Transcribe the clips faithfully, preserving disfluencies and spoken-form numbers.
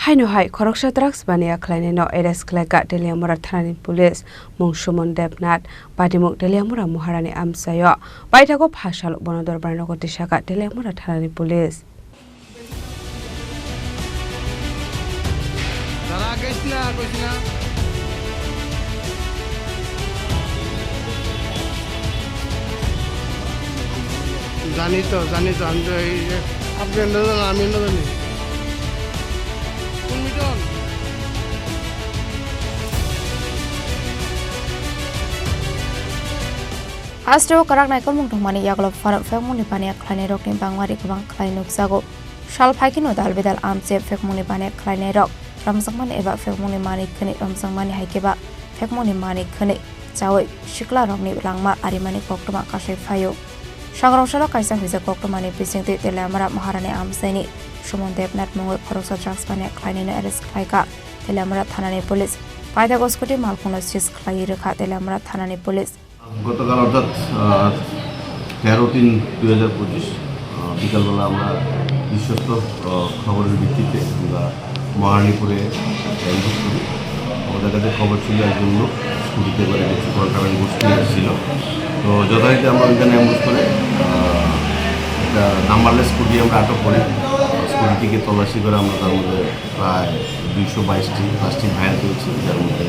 Haino hai khoroksa drugs baniya khlainaino arrest khlaikha Teliamura thanani police. Mung Suman Debnath, patimung Teliamura Maharani amchaio. Paithago phasalo bono dorbar nogo tisakha Teliamura thanani police. দাদা, কইস না, কইস না। জানি তো, জানি তো, আমি তো এই যে আপনি না জানেন, আমি না জানি। কোন Miton? Hasteo kwrak naikolmung tongmani yagulo pharok phekmungni baniya khlainairokni bangmari kwbang khlai nukjago. Sal phaikheno dal bedal amche phekmungni baniya khlainairok romjakmani eba phekmungni manwi khwnwi romjakmani hai khe ba phekmungni manwi khwnwi chaui siklarokni langma arimani koktwma kasai phaio. Sangrong salo kaisa huijak koktwmani bisingtwi Teliamura Maharani amchaini Suman Debnath mungwi khoroksa drugs baniya khlainaino arrest khlaikha Teliamura thanani police. Paithago scooty malkhungno seize khlaiwi rwkha Teliamura thanani police. গতকাল অর্থাৎ, আহ, তেরো তিন দুই হাজার পঁচিশ, আহ, বিকালবেলা আমরা বিশ্বস্ত, আহ, খবরের ভিত্তিতে আমরা মহারানীপুরে ambush করি। আমাদের কাছে খবর ছিল একজন লোক স্কুটিতে করে কিছু কন্ট্রাব্যান্ড গোষ্ঠী এসেছিল। তো যথারীতি আমরা ওইখানে ambush করে, আহ, একটা নাম্বারলেস স্কুটি আমরা আটক করি। স্কুটিটিকে তল্লাশি করে আমরা তার মধ্যে প্রায় দুইশো বাইশটি প্লাস্টিক ভায়ার পেয়েছি, যার মধ্যে,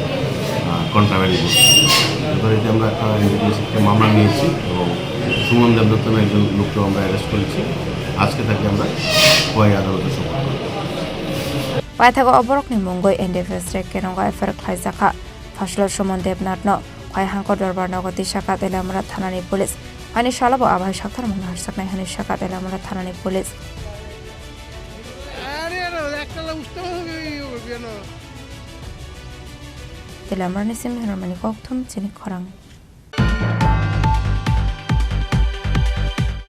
আহ, কন্ট্রাব্যান্ড গোষ্ঠী। যথারীতি আমরা একটা এনডিপিএস একটা মামলা নিয়েছি এবং সুমন দেবদত্ত নামে একজন লোককে আমরা অ্যারেস্ট করেছি। আজকে তাকে আমরা খোয়াই আদালতে সোপর্দ করব। Paithago o borokni mungwi N D F S rek kerongo F I R khlaijakha. Phasalo Suman Debnathno Khwai hangkor dorbar nogo tisakha Teliamura thanani police. Ani salobo abai sakthar mungno harsaknai hwnwi sakha Teliamura thanani police. আরে, আরে, একটা উঠতে হবে, ওই, ওই, কেন? Teliamurani simi hwnmani kokthum chini khorang.